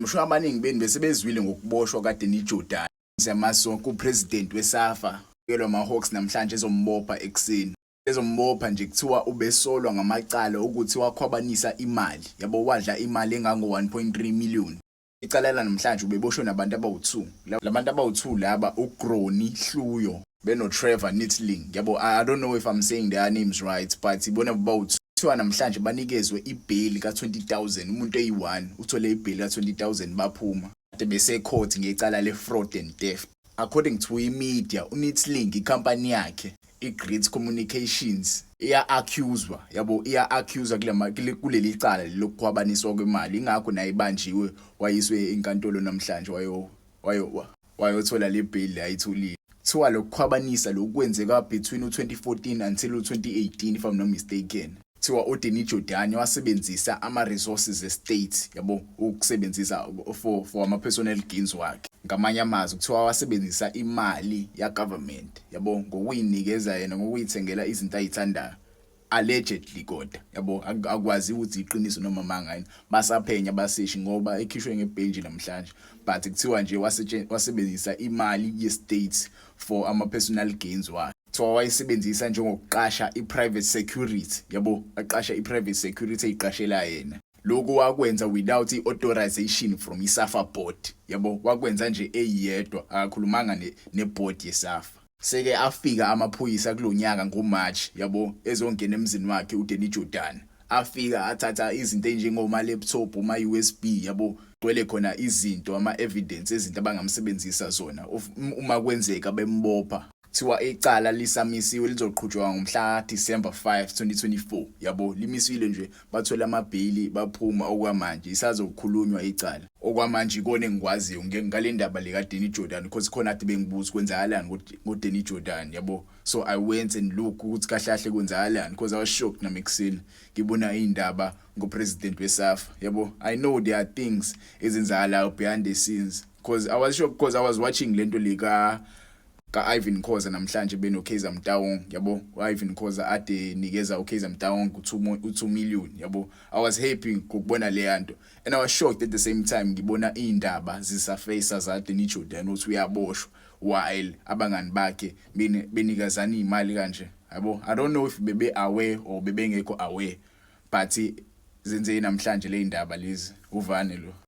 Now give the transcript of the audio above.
Msho abaningi benu besebezwile ngokuboshwa kaDanny Jordaan Siyamaso kupresident weSAFA kelwa ama-Hawks namhlanje ezombopha ekuseni. Ezombopha nje kuthiwa ubesolwa ngamacala okuthi wakhwabanisa imali, yabo, wadla imali engango 1.3 million. Icala lanamhlanje ubeboshwe nabantu abawu-2. Labantu abawu-2 laba uGronie Hluyo beno Trevor Neethling, yabo. I don't know if I'm saying their names right, but ibona bawu-2. Kuthiwa namhlanje banikezwe ibail ka-20,000, umuntu eyi-1 uthole ibail ka-20,000, baphuma. Kade bese-court ngecala le-fraud and theft. According to i-media, uNeethling ikhampani yakhe i-Great Communications iya-accuswa, yabo, iya-accuswa kuleli cala lokukhwabaniswa kwemali. Ingakho naye ibanjiwe, wayiswe enkantolo namhlanje, wayothola le bail ayitholile. Kuthiwa lokukhwabanisa lokhu kwenzeka between u-2014 until u-2018, if I'm not mistaken. Kuthiwa uDanny Jordaan wasebenzisa ama-resources e-state, yabo, ukusebenzisa for ama-personal gains wakhe. Ngamanye amazwi, kuthiwa wasebenzisa imali ya-government, yabo, ngokuyinikeza yena, ngokuyithengela izinto ayithandayo, allegedly. Kodwa, yabo, akwazi ukuthi iqiniso noma manga yini, basaphenya abaseshi ngoba ekhishwe ngebail namhlanje. But kuthiwa nje wasebenzisa imali ye-state for ama-personal gains wakhe. Kuthiwa wayisebenzisa njengokuqasha i-private security, yabo, aqasha i-private security eyiqashela yena. Lokhu wakwenza without i-authorization from i-SAFA board, yabo, wakwenza nje eyedwa, akakhulumanga ne-board yeSAFA. Seke afika amaphoyisa kulonyaka ngoMarch, yabo, ezongena emzini wakhe uDanny Jordaan. Afika athatha izinto enjengoma laptop, uma USB, yabo, gcwele khona izinto, ama evidence ezinto abangamsebenzisa zona uma kwenzeka bembopha. Kuthiwa icala lisamisiwe, lizoqhutshwa ngomhla December 5 2024, yabo. Limisile nje, bathola amabheyili, baphuma. Okwamanje isazokhulunywa icala. Okwamanje ikona engikwaziyo ngale ndaba le kaDanny Jordaan, because khona ade bengibuza kwenzakalani ngoDanny Jordaan, yabo. So I went and look ukuthi kahle kahle kwenzakalani, because I was shocked nami ekuseni ngibona indaba ngopresident weSAFA, yabo. I know there are things ezenzakalayo behind the scenes, because I was shocked because I was watching lento lika ka-Irvin Khoza namhlanje beno Kaizer Motaung, yabo. U-Irvin Khoza ade nikeza uKaizer Motaung u2 million, yabo. I was happy ngokubona le yanto and I was shocked at the same time ngibona indaba zisurface za Danny Jordaan uthi uyaboshwa while abangani bakhe benikezana imali kanje, yabo. I don't know if bebe aware or bebengekho aware, but zenzeke namhlanje le indaba lezi. Uvane lo.